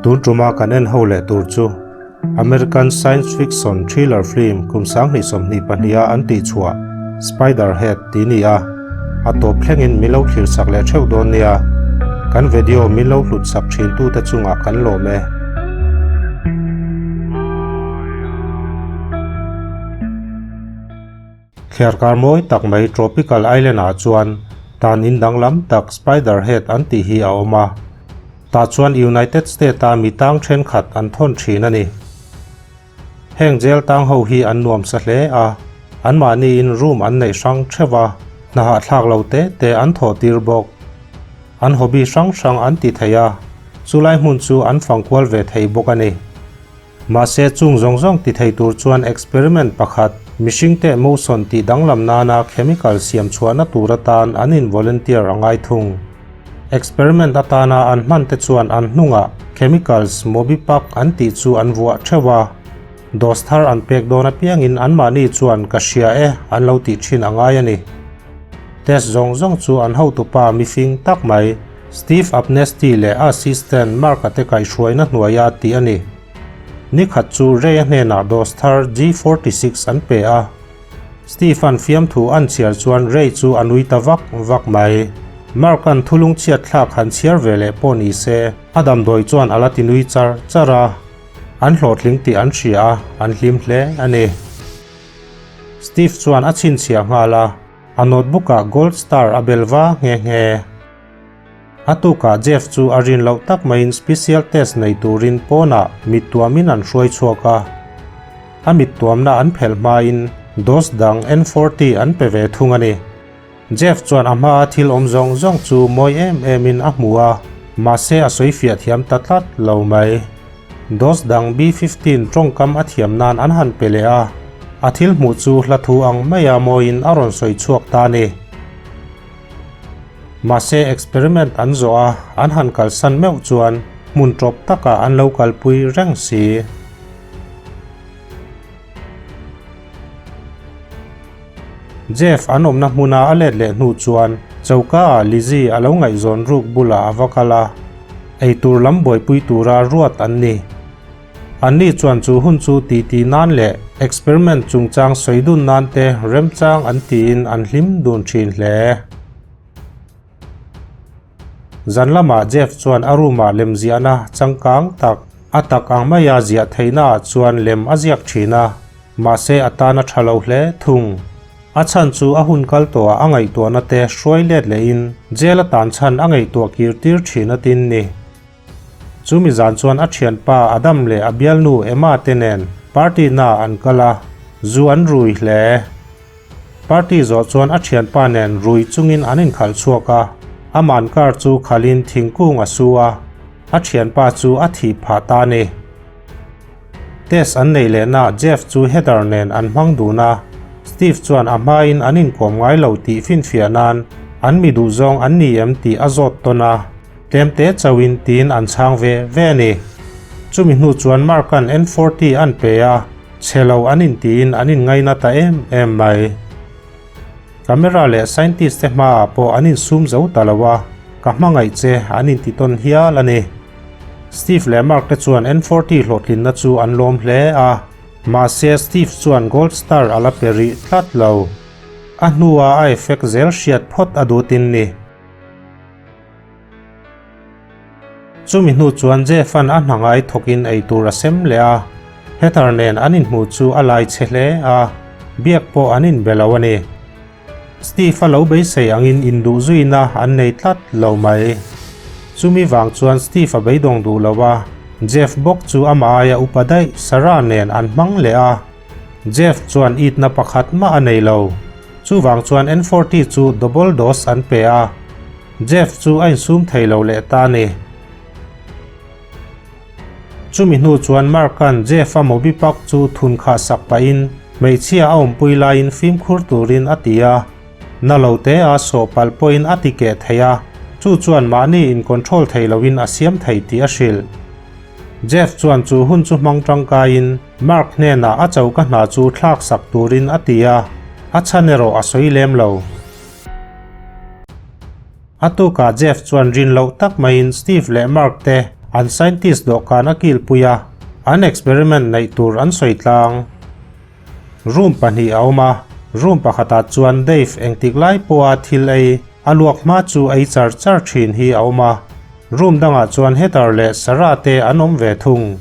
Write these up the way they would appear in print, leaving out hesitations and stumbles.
Tun tuma kan en ho leh tur chu American science fiction thriller film kum 2022 a an tih chhuah Spiderhead tih ni a, a tawp thlengin min lo thlir sak leh theuh dawn nia. Kan video min lo hlut sak thin tute chungah kan lawm e. Thliarkar mawi tak mai Tropical Island ah chuan tan in danglam tak Spider Head an tih hi a awm a. Tah chuan United State a mi tang thenkhat an thawn thin a ni. Heng jail tang ho hi an nuam sa hle a, anmahni in room an neih hrang theuh a, hna hahthlak lo te te an thawh tir bawk. An hobby hrang hrang an ti thei a, chulai hmun chu an fangkual ve thei bawk a ni. Mahse chung zawng zawng ti thei tur chuan experiment pakhat, mihringte emotion tih danglam nana chemical siam chhuahna tur atan an in volunteer a ngai thung. Experiment atana an hman te chuan an hnungah chemicals Mobipak an tih chu an vuah theuh a, dose thar an pek dawn apiangin anmahni chuan ka hria e an lo tih thin a ngai a ni. Test zawng zawng chu an hotupa mifing tak mai Steve Abnesti leh a assistant Mark-a te kaihhruaina hnuaia tih a ni. Ni khat chu Ray-a hnenah dose thar G46 an pe a. Steve-a'n fiamthu an chhiar chuan Ray chu a nui ta vak vak mai. Mark-a'n thulung chhiat thlak han chhiar ve leh pawh ni se, a damdawi chuan a la ti nui char char a. An hlawhtling tih an hria a, an hlim hle a ni. Steve chuan a chhinchhiah nghal a, a notebook-ah gold star a bel va nghe nghe. A tukah Jeff chu a rin loh tak maiin special test nei turin pawnah mittuamin an hruai chhuak a. A mittuamna an phelh hmain dose dang N40 an pe ve thung a ni. Jeff chuan a hmaa thil awm zawng zawng chu mawi em emin a hmu a, mahse a sawi fiah thiam ta tlat lo mai. Dose dang B15 tawngkam a thiam nan an han pe leh a, a thil hmuh chu hla thu ang maia mawiin a rawn sawi chhuak ta a ni. Mahse experiment an zawh a, an han kalsan meuh chuan hmun tawp takah an lo kalpui reng si. Jeff an awmna hmuna a let leh hnu chuan choka ah Lizzie a lo ngaihzawn ruk bulah a va kal a, eitur lam buaipui tura ruat an ni. Anni chuan chu hun chu titi nan leh experiment chungchang sawi dun nan te remchang an tiin an hlim dun thin hle. Zan lamah Jeff chuan a room ah lem ziahna changkang tak, a tak ang maia ziah theihna ah chuan lem a ziak thin a, mahse a tan a tha lo hle thung. A chhan chu a hun kal tawhah a ngaihtuahna te hruai let lehin jail a tan chhan a ngaihtuah kir tir thin a tin ni. Chumi zan chuan a thianpa Adam leh a bialnu Emma te nen party na an kal a, zu an rui hle. Party zawh chuan a thianpa nen rui chungin an inkhalh chhuak a, aman car chu khalhin thingkung a su a, a thianpa chu a thih phah ta a ni. Test an neih lehna Jeff chu Heather nen an hmang dun a, Steve chuan a hmain an inkawm ngai lo tih finfiah nan an mi duhzawng an ni em tih a zawt tawn a. Tlemte chauhin tiin an chhang ve ve a ni. Chumi hnu chuan Mark-a'n N40 an pe a, chhe lo an intiin an inngaina ta em em mai. Camera leh scientist te hmaah pawh an insum zo ta lo a, ka hmangaih che an inti tawn hial a ni. Steve leh Mark te chuan N40 hlawhtlinna chu an lawm hle a, mahse Steve chuan Gold Star a la pe rih tlat lo. A hnua a effect zel hriat phawt a dutin ni. Chumi hnu chuan Jeff-a'n a hna ngai thawkin ei tur a sem leh a, Heather nen an inhmuh chu a lai chhe hle a, biak pawh an inbe lo a ni. Steve-a lo beisei angin induhzuina an nei tlat lo mai. Chumi vang chuan Steve-a beidawng duh lo a, Jeff bawk chu amah aia upa daih Sarah nen an hmang leh a, Jeff chuan itna pakhat mah a nei lo. Chuvang chuan N-forty chu double dose an pe a, Jeff chu a insum thei lo leh ta a ni. Chumi hnu chuan Mark-a'n Jeff-a Moby Park chu thun khah sak pahin hmeichhia a awmpui laiin fimkhur turin a ti a, na lo te a sawh palh pawhin a ti keh thei a, chu chuan mahni in-control thei loin a siam thei tih a hrilh. Jeff chuan chu hun chu hmang tangkaiin Mark hnenah a choka hna chu thlak sak turin a ti a, a chhan erawh a sawi lem lo. A tukah Jeff chuan rin loh tak maiin Steve leh Mark te an scientist dawhkan a kilpui a, an experiment neih tur an sawi tlang. Room pahnih a awm a, room pakhatah chuan Dave engtik lai pawha thil ei a luak hma chu ei char char thin hi a awm a, room dangah chuan Heather leh Sarah te an awm ve thung.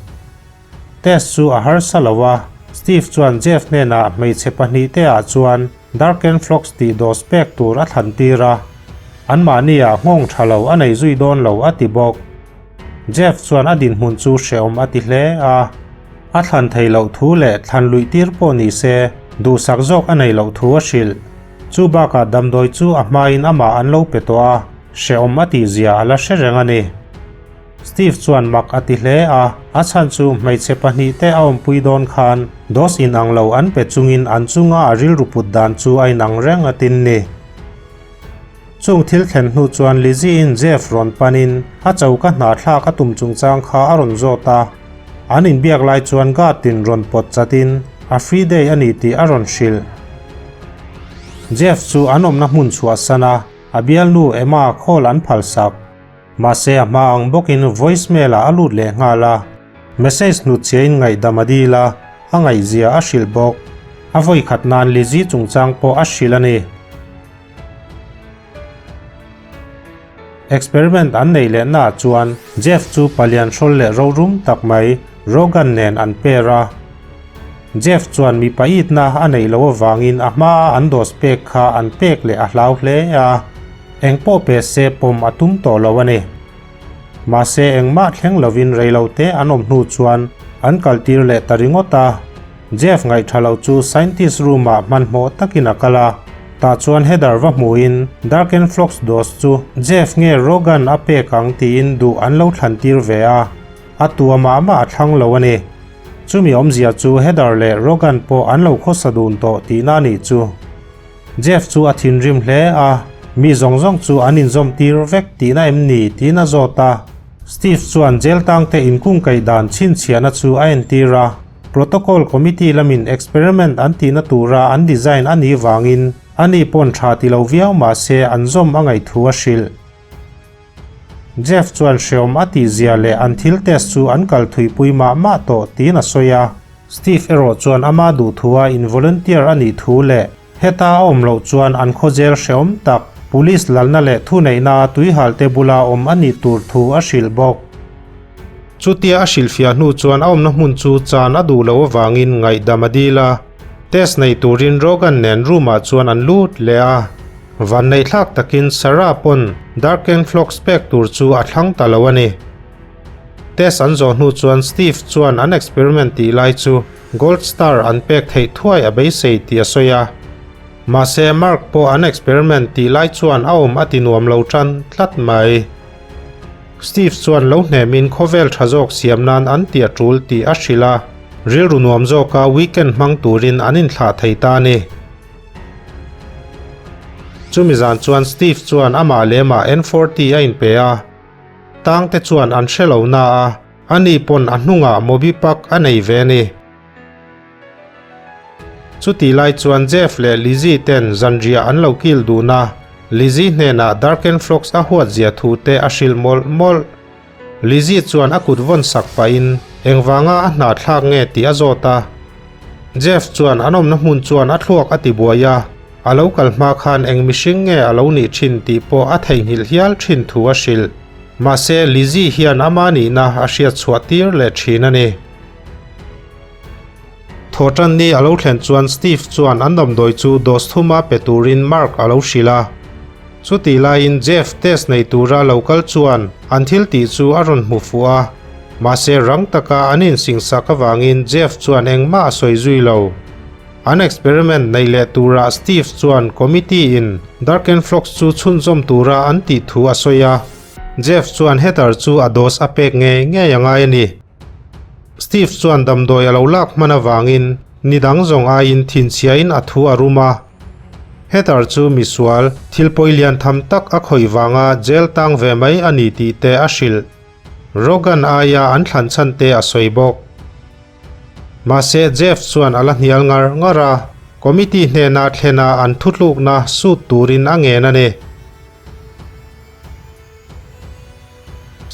Test chu a harsa lo a, Steve chuan Jeff hnenah hmeichhe pahnih te ah chuan Darkenfloxx tih dose pek tur a thlan tir a, anmahni ah nghawng tha lo a nei zui dawn lo a ti bawk. Jeff chuan a dinhmun chu hrehawm a ti hle a, a thlan thei loh thu leh thlan luih tir pawh ni se duhsak zawk a nei loh thu a hrilh. Chu bakah damdawi chu a hmain amah an lo pe tawh a, hrehawm a tih zia a la hre reng a ni. Steve chuan mak a ti hle a, a chhan chu hmeichhe pahnih te a awmpui dawn khan dose inang lo an pe chungin an chunga a rilru put dan chu a inang reng a tin ni. Chung thil thlen hnu chuan Lizzie-in Jeff rawn panin a choka hna thlak a tum chungchang kha a rawn zawt a. An inbiak lai chuan guard-in rawn pawt chatin a free day a ni tih a rawn hrilh. Jeff chu an awmna hmun chhuahsan a, a bialnu Emma call an phalsak. Mahse a hma ang bawkin voice mail ah a lut leh nghal a, message hnutchhiain ngaihdam a dil a, a ngaihzia a hrilh bawk. A vawi khat nan Lizzie chungchang pawh a hrilh a ni. Experiment an neih leh naah chuan Jeff chu palian hrawl leh rorum tak mai Rogan nen an pair a. Jeff chuan mipa itna a neih loh avangin a hmaa an dose pek kha an pek leh a hlau hle a. Eng pawh pe se pawm a tum tawh lo a ni. Mahse engmah thleng lovin reilote an awm hnu chuan an kaltir leh ta ringawt a. Jeff ngaihtha lo chu scientist room ah hmanhmawh takin a kal a. Tah chuan Heather va hmuhin Darkenfloxx dose chu Jeff nge Rogan a pek ang tiin duh an lo thlantir ve a. A tua mah mah a thlang lo a ni. Chumi awmzia chu Heather leh Rogan pawh an lo khawsa dun tawh tihna a nih chu. Jeff chu a thinrim hle a, mi zawng zawng chu an inzawm tir vek tihna em ni tiin a zawt a. Steve chuan jail tangte inkungkaih dan chhinchhiahna chu a entir a, protocol committee lamin experiment an tihna tura an design a nih vangin ani pawn tha ti lo viau mah se an zawm a ngaih thu a hrilh. Jeff chuan hreawm a tih zia leh an thil test chu an kal thuipui mah mah tawh tiin a sawi a. Steve erawh chuan ama duhthua in volunteer a nih thu leh heta a awm loh chuan an khawzel hreawm tak police lalna leh thuneihna tuihalte bula awm a nih tur thu a hrilh bawk. Chutia a hrilhfiah hnu chuan a awmna hmun chu chan a duh loh avangin ngaihdam a dil a, test nei turin Rogan nen room ah chuan an lut leh a. Vanneihthlak takin Sarah pawn Darkenfloxx pek tur chu a thlang ta lo a ni. Test an zawh hnu chuan Steve chuan an experiment tih lai chu Gold Star an pek theih thuai a beisei tih a sawi a. Mahse Mark pawh an experiment tih lai chuan a awm a ti nuam lo tan tlat mai. Steve chuan lo hnemin khawvel tha zawk siam nan an ti a tul tih a hrilh a, rilru nuam zawka weekend hmang turin an inthlah thei ta a ni. Chumi zan chuan Steve chuan amah lemah N40 a inpe a. Tang te chuan an hre lo na a, ani pawn a hnungah Moby Park a nei ve a ni. Chutih lai chuan Jeff leh Lizzie ten zanriah an lo kil dun a, Lizzie hnenah Darkenfloxx a huat zia thu te a hrilh mawlh mawlh. Lizzie chuan a kut vawn sak pahin engvanga a hna thlak nge tih a zawt a. Jeff chuan an awmna hmun chuan a thluak a tibuai a, a lo kal hma khan eng mihring nge a lo nih thin tih pawh a theihnghilh hial thin thu a hrilh. Mahse, Lizzie hian ama nihna a hriat chhuah tir leh thin a ni. Thawhtanni a lo thlen chuan Steve chuan an damdawi chu dose thuma pe turin Mark a lo hrilh a. Chutih laiin Jeff test nei tura lo kal chuan an thil tih chu a rawn hmu fuh a. Mahse rang taka an insingsak avangin Jeff chuan engmah a sawi zui lo. An experiment nei leh turah Steve chuan committee in Darkenfloxx chu chhunzawm tura an tih thu a sawi a. Jeff chuan Heather chu a dose a pek ngei ngei a ngai a ni. Steve chuan damdawi a lo lak hman avangin ni dang zawng aiin thinchhiain a thu a rum a. Heather chu misual, thil pawi lian tham tak a khawih vanga jail tang ve mai a ni tih te a hrilh. Rogan aia an thlan chhan te a sawi bawk. Mahse Jeff chuan a la hnial ngar ngar a, committee hnena thlena an thutlukna sut turin a ngen a ni.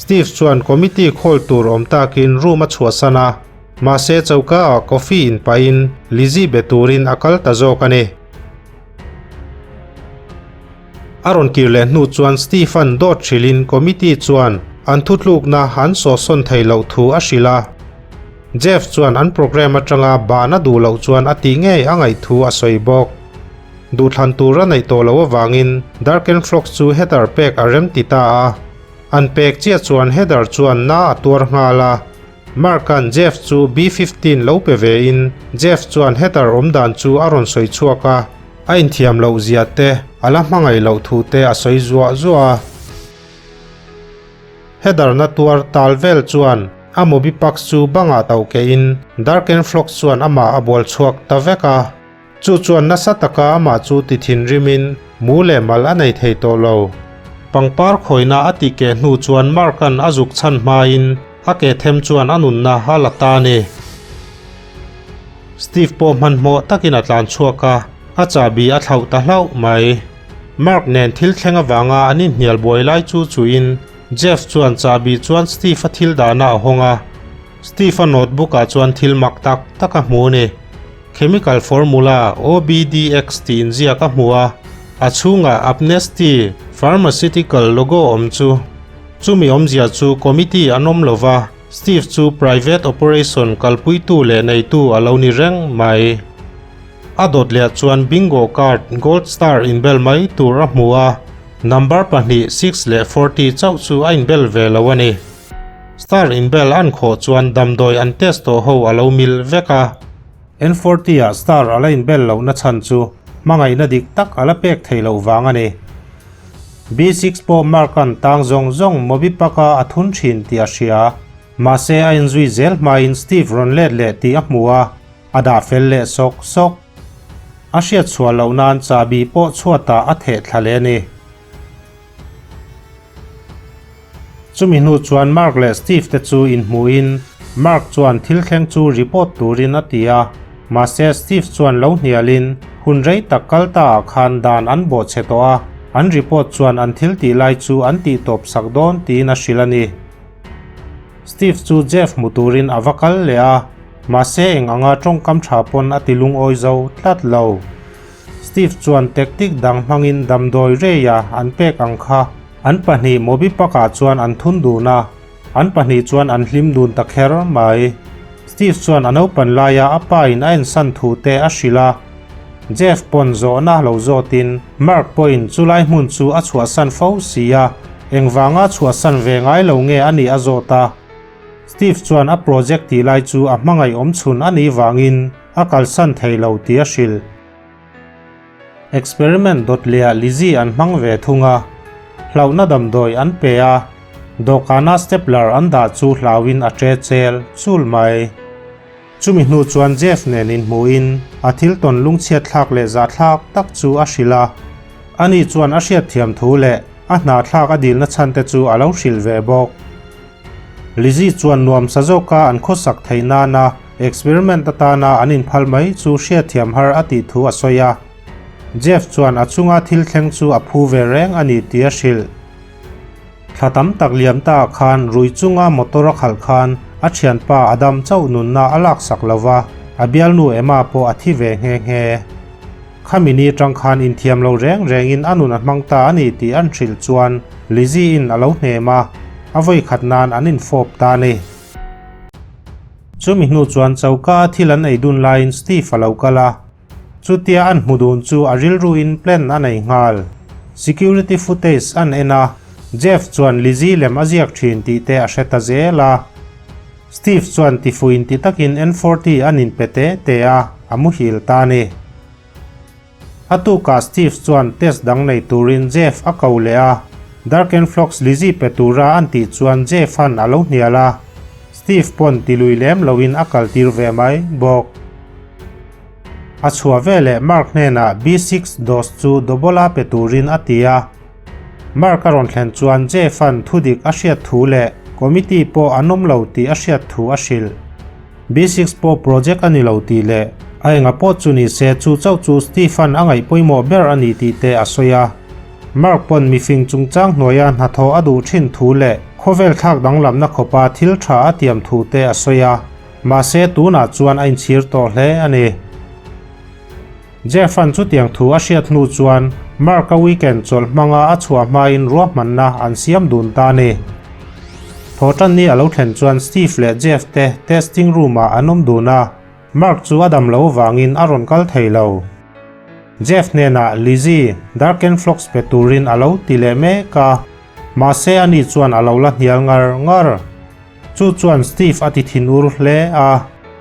Steve chuan committee call tur awm takin room a chhuahsan a, mahse choka ah coffee in pahin Lizzie be turin a kal ta zawk a ni. A rawn kir leh hnu chuan Steve-a'n dawt hrilhin committee chuan an thutlukna an sawhsawn theih loh thu a hrilh a. Jeff chuan an program atanga ban a duh loh chuan a tih ngei a ngaih thu a sawi bawk. Duhthlan tur a neih tawh loh avangin Darkenfloxx chu Heather pek a rem ti ta a. An pek chiah chuan Heather chuan na a tuar nghal a. Mark-a'n Jeff chu B-15 lo pe ve in Jeff chuan Heather awmdan chu a rawn sawi chhuak a, a inthiam loh zia te, a la hmangaih loh thu te a sawi zuah zuah a. Heather na tuar tal vel chuan a Mobipax chu bangah tauh keh in Darkenfloxx chuan amah a bual chhuak ta vek a. Chu chuan nasa taka amah chu ti thinrimin mu leh mal a nei thei tawh lo. Pangpar khawina a tih keh hnu chuan Mark-a'n a zuk chhan hmain a ke them chuan a nunna a la ta a ni. Steve pawh hmanhmawh takin a tlan chhuak a, a chahbi a thlauh ta hlauh mai. Mark nen thil thleng avanga an inhnial buai lai chu chuin Jeff chuan chahbi chuan Steve-a thil dahna a hawng a. Steve-a notebook-ah chuan thil mak tak tak a hmu a ni. Chemical formula OBDX tih inziak a hmu a, a chhungah Amnesty Pharmaceutical logo awm chu. Chumi awmzia chu committee an awm lo va, Steve chu private operation kalpuitu leh neitu a lo ni reng mai. A dawt leh chuan bingo card gold star inbel mai tur a hmu a, number pahnih, six leh 40 chauh chu a inbel ve lo a ni. Star inbel an khawh chuan damdawi an test tawh ho a lo mil vek a. N40 ah star a la inbel lohna chhan chu hmangaihna dik tak a la pek theih loh vang a ni. B6 pawh Mark-a'n tang zawng zawng Moby-Park-a a thun thin tih a hria. Mahse a inzui zel hmain Steve rawn let leh tih a hmu a, a dah fel leh sawk sawk. A hriat chhuah loh nan chahbi pawh chhuatah a theh thla leh a ni. Chumi hnu chuan Mark leh Steve te chu inhmuhin Mark chuan thil thleng chu report turin a ti a, mahse Steve chuan lo hnialin hun rei tak kal ta ah khan dan an bawh chhe tawh a, an report chuan an thil tih lai chu an tih tawp sak dawn tiin a hrilh a ni. Steve chu Jeff hmu turin a va kal leh a, mahse eng anga tawngkam tha pawn a ti lungawi zo tlat lo. Steve chuan tactic dang hmangin damdawi reia an pek ang kha an pahnih Moby Park-ah chuan an thun dun a, an pahnih chuan an hlim dun ta kher mai. Steve chuan a naupan laia a pa in a ensan thu te a hrilh a, Jeff pawn zawhna lo zawtin Mark pawhin chulai hmun chu a chhuahsan fo si a, engvanga chhuahsan ve ngai lo nge a nih a zawt a. Steve chuan a project tih lai chu a hmangaih awm chhun a nih vangin a kalsan thei lo tih a hrilh. Experiment dawt lehah Lizzie an hmang ve thung a, hlauhna damdawi an pe a, dawhkana stapler an dah chu hlauhin a ṭe chel chul mai. Chumi hnu chuan Jeff nen inhmuhin a thil tawn lungchhiat thlak leh zahthlak tak chu a hrilh a, ani chuan a hriatthiam thu leh a hna thlak a dilna chhan te chu a lo hrilh ve bawk. Lizzie chuan nuamsa zawka an khawsak theih nana experiment atana an inphal mai chu hriatthiam har a tih thu a sawi a. Jeff chuan a chunga thil thleng chu a phu ve reng a ni tih a hrilh. Thla tam tak liam ta khan rui chunga motor a khalh khan a thianpa Adam chauh nunna a laksak lo va, a bialnu Emma pawh a thi ve nghe nghe. Khami ni atang khan inthiam lo reng rengin a nun a hmang ta a ni tih an hrilh chuan Lizzie-in a lo hnem a, a vawi khat nan an infawp ta a ni. Chumi hnu chuan choka a thil an ei dun laiin Steve a lo kal a, chutia an hmu dun chu a rilruin plan a nei nghal. Security footage an en a, Jeff chuan Lizzie lem a ziak thin tih te a hre ta zel a. Steve chuan tifuin ti takin N40 an inpe te te a, a muhil ta a ni. A tukah Steve chuan test dang nei turin Jeff a ko leh a, Darkenfloxx Lizzie pe tura an tih chuan Jeff han a lo hnial a, Steve pawn ti lui lem loin a kaltir ve mai bawk. A chhuah veleh Mark hnenah B6 dose chu Dobola pe turin a ti a. Mark a rawn thlen chuan Jeff-a'n thudik a hriat thu leh committee pawh an awm lo tih a hriat thu a hrilh. B6 pawh project a ni lo tih leh a enga pawh chu ni se chu chauh chu Steve-a'n a ngaih pawimawh ber a ni tih te a sawi a. Mark pawn mifing chungchang hnuaia hnathawh a duh thin thu leh Khawvel thlak danglamna khawpa thil tha a tiam thu te a sawi a, mahse tunah chuan a inchhir tawh hle a ni. Jeff-a'n chutiang thu a hriat hnu chuan Mark-a weekend chawlh hmanga a chhuah hmain ruahmanna an siam dun ta a ni. Thawhtanni a lo thlen chuan Steve leh Jeff te testing room-ah an awm dun a, Mark chu a dam lo vangin a rawn kal thei lo. Jeff hnenah Lizzie Darkenfloxx pe turin a lo ti leh mek a, mahse ani chuan a lo la hnial ngar ngar. Chu chuan Steve a ti thin ur hle a,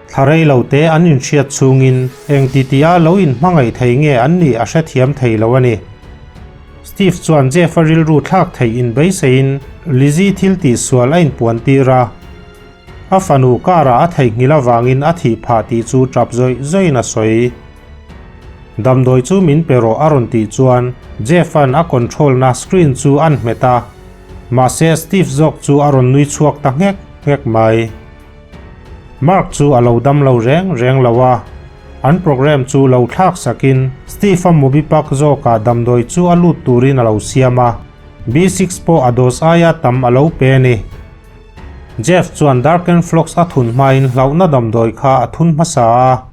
thla rei lo te an inhriat chhungin eng ti tia lo inhmangaih thei nge an nih a hrethiam thei lo a ni. Steve chuan Jeff-a rilru thlak theih inbeiseiin Lizzie thil tihsual a inpuan tir a. A fanu karah a theihnghilh avangin a thih phah tih chu tap zawih zawihin a sawi. Damdawi chu min pe rawh a rawn tih chuan Jeff-a'n a control na screen chu a'n hmet a, mahse Steve zawk chu a rawn nui chhuak ta nghek nghek mai. Mark chu a lo dam lo reng reng lo a, an program chu lo thlak sakin Steve-a Mobipak zawkah damdawi chu a lut turin a lo siam a, B6 pawh a dose aia tam a lo pe a ni. Jeff chuan Darkenfloxx a thun hmain hlauhna damdawi kha a thun hmasa a.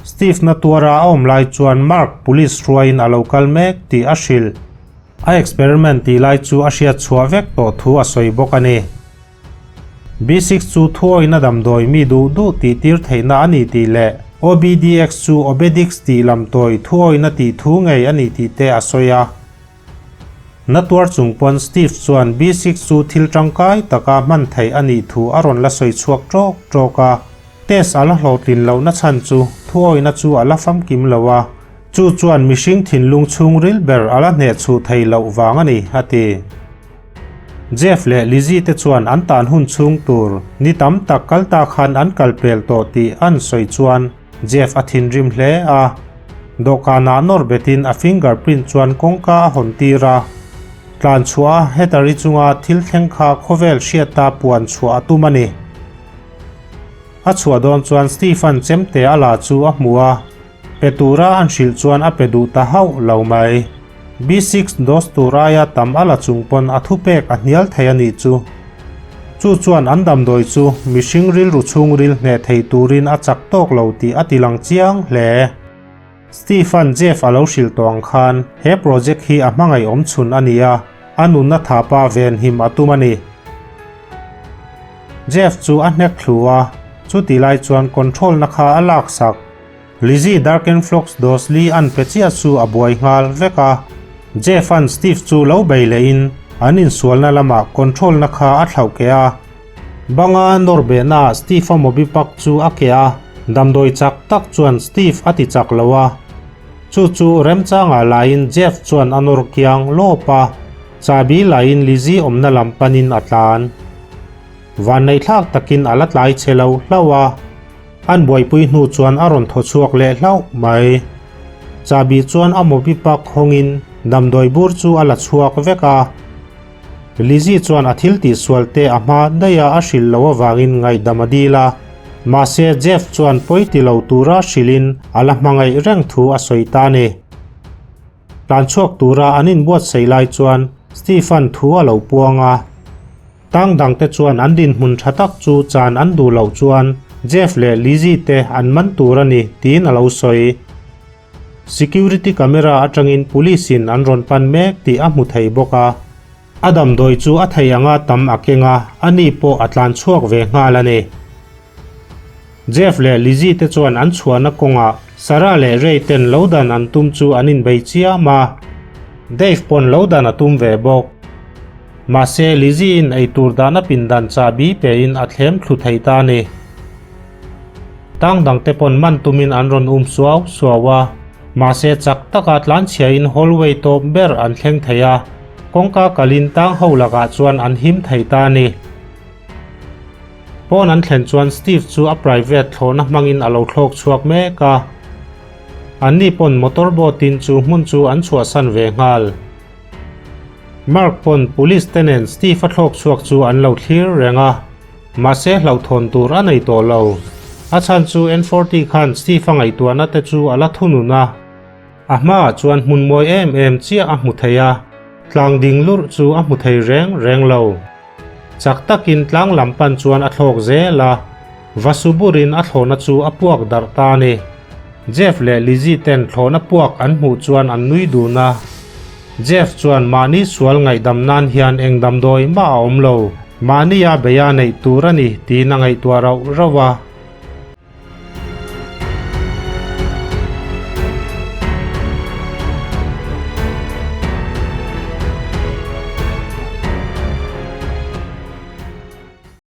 Steve na tuara a awm lai chuan Mark police hruaiin a lo kal mek tih a hrilh. A experiment tih lai chu a hriat chhuah vek tawh thu a sawi bawk a ni. B6 chu thuawina damdawi mi duh duh tih tir theihna a ni tih leh OBDX chu Obedix tih lamtawi thuawina tih thu ngei a ni tih te a sawi a. Na tuar chung pawn Steve chuan B6 chu thil tangkai taka hman theih a nih thu a rawn la sawi chhuak tawk tawk a. Test a la hlawhtlin lohna chhan chu thuawihna chu a la famkim lo a, chu chuan mihring thinlung chhungril ber a la hnehchhuh thei loh vang a ni, a ti. Jeff leh Lizzie te chuan an tan hun chhung tur ni tam tak kal ta khan an kal pel tawh tih an sawi chuan Jeff a thinrim hle a. Dawhkanah nawr betin a fingerprint chuan kawngka a hawn tir a. Tlan chhuah a Heather-i chunga thil thleng kha khawvel hriata puan chhuah a tum a ni. A chhuah dawn chuan Steve-a'n chemte a la chu a hmu a, pe tura an hrilh chuan a pe duh ta hauh lo mai. B6 dose tur aia tam a la chung pawn a thupek a hnial thei a nih chu. Chu chuan an damdawi chu mihring rilru chhungril hneh thei turin a chak tawk lo tih a tilang chiang hle. Steve-a'n Jeff a lo hrilh tawh ang khan he project hi a hmangaih awm chhun a ni a, a nunna thapa venhim a tum a ni. Jeff chu a hnek thlu a, chutih lai chuan control-na kha a laksak. Lizzie Darkenfloxx Dosley an pe chiah chu a buai nghal vek a, Jeff-a'n Steve chu lo bei lehin an insualna lamah control-na kha a thlauh keh a. Banga nawr behnaah Steve-a mobipak chu a keh a, damdawi chak tak chuan Steve a ti chak lo a. Chu chu remchangah laiin Jeff chuan a nawr kiang lawp a, chahbi laiin Lizzie awmna lam panin a tlan. Vanneihthlak takin a la tlai che lo hlauh a. An buaipui hnu chuan a rawn thaw chhuak leh hlauh mai. Chahbi chuan a mobi pak hawngin damdawi bur chu a la chhuak vek a. Lizzie chuan a thil tihsual te a hma daih a a hrilh loh avangin ngaihdam a dil a. Mahse Jeff chuan pawi ti lo tura hrilhin a la hmangaih reng thu a sawi ta a ni. Tlan chhuak tura an inbuatsaih lai chuan Steve-a'n thu a lo puang a. Tang dangte chuan an dinhmun tha tak chu chan an duh loh chuan Jeff leh Lizzie te an man tur a ni tiin a lo sawi. Security camera atangin police in an rawn pan mek tih a hmu thei bawk a. A damdawi chu a thei anga tam a keng a, ani pawh a tlan chhuak ve nghal a ni. Jeff leh Lizzie te chuan an chhuahna kawngah Sarah leh Ray ten lo dan an tum chu an inbei chiam a. Dave pawn lo dan a tum ve bawk. Mahse, Lizzie-in eitur dahna pindan chahbi pein a thlem thlu thei ta a ni. Tang dangte pawn man tumin an rawn um suau suau a, mahse chak taka tlanchhiain hallway tawp ber an thleng thei a, kawngka kalin tang ho lakah chuan an him thei ta a ni. Pawn an thlen chuan Steve chu a private thlawhna hmangin a lo thlawk chhuak mek a, anni pawn motor boat-in chu hmun chu an chhuahsan ve nghal. Mark pawn police te nen Steve a thlawk chhuak chu an lo thlir reng a, mahse hlauhthawn tur a nei tawh lo. A chhan chu N-forty khan Steve a ngaihtuahna te chu a la thunun a. A hmaah chuan hmun mawi em em chiah a hmu thei a, tlang ding lurh chu a hmu thei reng reng lo. Chak takin tlang lam pan chuan a thlawk zel a, va su burin a thlawhna chu a puak darh ta a ni. Jeff leh Lizzie ten thlawhna puak an hmuh chuan an nui dun a. Jeff chuan mahni sual ngaihdam nan hian eng damdawi mah a awm lo, mahnia beia neih tur a ni tiin a ngaihtuah rauh rauh a.